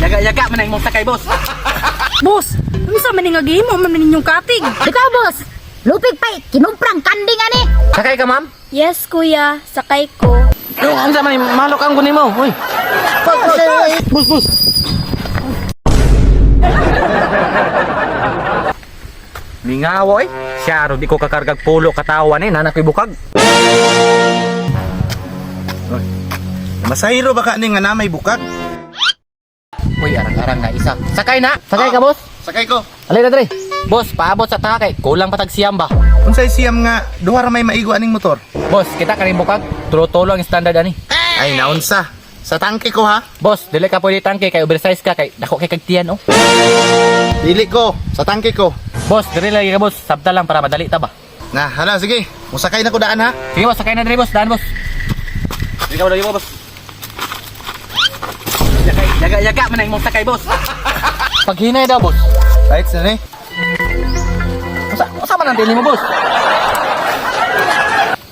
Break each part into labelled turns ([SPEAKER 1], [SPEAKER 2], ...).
[SPEAKER 1] Yaga-yaga man ang imong sakay, boss.
[SPEAKER 2] Boss, unsa man ni nga gihimo man ninyong katig?
[SPEAKER 3] Ikaw, boss. Lupig pay, kinumprang kanding ani.
[SPEAKER 1] Sakay ka, ma'am?
[SPEAKER 4] Yes, kuya. Sakay ko.
[SPEAKER 1] Yo, unsa man malok ang kunin mo? Uy. Boss, boss. Mingaw oy. Siya ro di ko kakargag pulo katawan eh, nanak ko'y bukag.
[SPEAKER 5] Masahiro ba ka ni nga na may bukag?
[SPEAKER 1] Uy, arang-arang na isa. Sakay na. Sakay ka, boss.
[SPEAKER 5] Sakay ko.
[SPEAKER 1] Alay na dre. Boss, paabot sa taka kay kulang patag siyam ba.
[SPEAKER 5] Unsay siyam nga duha ra may maigo aning motor?
[SPEAKER 1] Boss, kita kaning bukag. Tulo-tulo ang standard ani.
[SPEAKER 5] Ay naunsa. Sa tangke ko ha.
[SPEAKER 1] Boss, dili ka pwede tangke kay oversize ka kay dako kay kagtiyan oh.
[SPEAKER 5] Dili ko, sa tangke ko.
[SPEAKER 1] Boss, diri lagi ka boss. Sabta lang para madali ta ba.
[SPEAKER 5] Na, hala sige. Musakay na ko daan ha.
[SPEAKER 1] Sige boss, sakay na diri boss, daan boss. Dili ka lagi mo boss. Yaga yaga man ang imong sakay boss. Paghinay daw boss.
[SPEAKER 5] Right sa ni.
[SPEAKER 1] Usa man ang dili mo boss?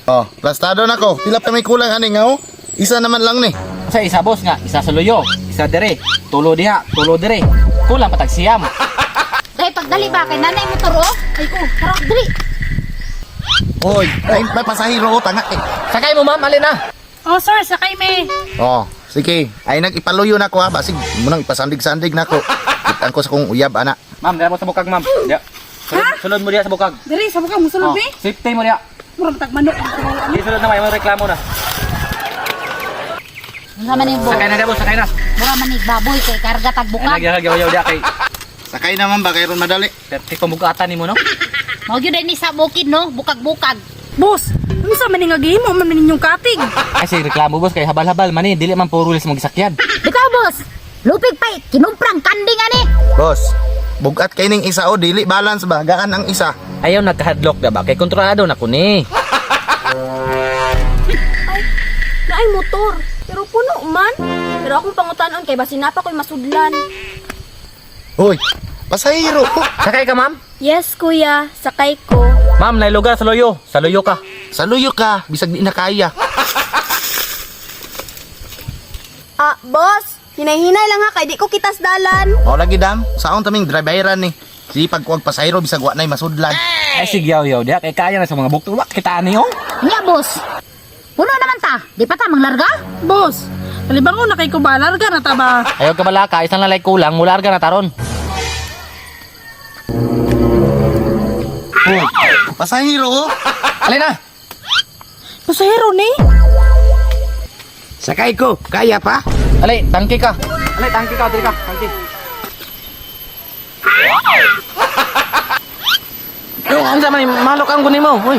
[SPEAKER 5] Oh, plastado na ko. Pila pa may kulang ani nga oh. Isa naman lang ni.
[SPEAKER 1] Sa isa boss nga, isa sa luyo, isa dire, tulo diha, tulo dire. Kulang patag siyam.
[SPEAKER 3] Dahil pagdali ba kay nanay motor oh. Ay ko, tara dali.
[SPEAKER 5] Hoy, ay may pasahero oh, tanga eh.
[SPEAKER 1] Sakay mo ma'am, alin na.
[SPEAKER 2] Oh sir, sakay me.
[SPEAKER 5] Oh, sige. Ay nag-ipaluyo na ko ha. Basig mo nang ipasandig-sandig na ko. Kitaan ko sa kong uyab ana.
[SPEAKER 1] Ma'am, dira mo sa bukag ma'am. Diya. Sulod, sulod mo diya sa bukag.
[SPEAKER 2] Diri sa bukag musulod
[SPEAKER 1] Oh,
[SPEAKER 2] be.
[SPEAKER 1] safety mo diya.
[SPEAKER 2] Mura matag manok ang turuan.
[SPEAKER 1] Di sulod na may reklamo na.
[SPEAKER 3] Unsa man ni boss?
[SPEAKER 1] Sakay na diya boss, sakay na.
[SPEAKER 3] Mura man ni baboy kay karga tag
[SPEAKER 1] Ay
[SPEAKER 3] bukag.
[SPEAKER 1] nagyaw diya kay
[SPEAKER 5] Sakay naman ba kay ron madali.
[SPEAKER 1] perti pamugatan nimo no.
[SPEAKER 3] Mao gyud ni sa bukid no, bukag-bukag.
[SPEAKER 2] Boss, unsa man ni nga gihimo man ninyong katig?
[SPEAKER 1] Ay sige reklamo boss kay habal-habal man ni dili man puro rules mo gisakyan.
[SPEAKER 3] Ikaw, boss. Lupig pay, kinumprang kanding ani.
[SPEAKER 5] Boss, bugat kay ning isa oh, dili balance ba? Gaan ang isa.
[SPEAKER 1] Ayaw nagkahadlok na ba kay kontrolado na ko ni.
[SPEAKER 4] Ay, naay motor. Pero puno man. Pero akong pangutanon kay basin na pa ko'y masudlan.
[SPEAKER 5] Hoy, pasahero.
[SPEAKER 1] Sakay ka ma'am?
[SPEAKER 4] Yes, kuya. Sakay ko.
[SPEAKER 1] Ma'am, nay lugar sa luyo. Sa luyo ka.
[SPEAKER 5] Sa luyo ka, bisag di na kaya.
[SPEAKER 4] Ah, boss. Hinay-hinay lang ha kay di ko kitas dalan.
[SPEAKER 5] O lagi dam, saon taming driveran ni. Sige pagkuwag pasahero bisag wa nay masudlan.
[SPEAKER 1] Ay sige yaw yaw diya kay kaya na sa mga bukto wa kita ani oh.
[SPEAKER 3] Nya, boss. Puno naman ta. Di pa ta manglarga?
[SPEAKER 2] Boss, kalibangon na kay ko ba larga na ta ba?
[SPEAKER 1] Ayaw ka bala ka, isang lalay kulang mularga na taron.
[SPEAKER 5] Hoy, pasahero oh.
[SPEAKER 1] Alin na.
[SPEAKER 2] Pasahero ni.
[SPEAKER 6] Sakay ko, kaya pa?
[SPEAKER 1] Alay, tangki ka. Alay, tangki ka, diri ka, tangki. Yo, unsa man malok ang kunin mo? Uy.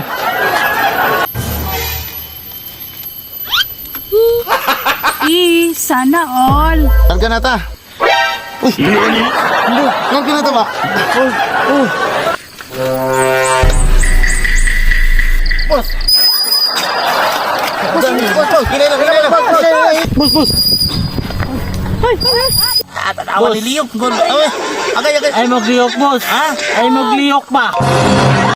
[SPEAKER 2] Eh, sana all.
[SPEAKER 5] Larga na ta. Uy, larga na ta ba?
[SPEAKER 1] Boss.
[SPEAKER 5] Boss, boss, boss, hinay lang, hinay lang.
[SPEAKER 1] Boss, boss.
[SPEAKER 5] Tanawa ni Liyok. Agay, agay.
[SPEAKER 1] Ay magliyok, boss.
[SPEAKER 5] Ha?
[SPEAKER 1] Ay magliyok ba?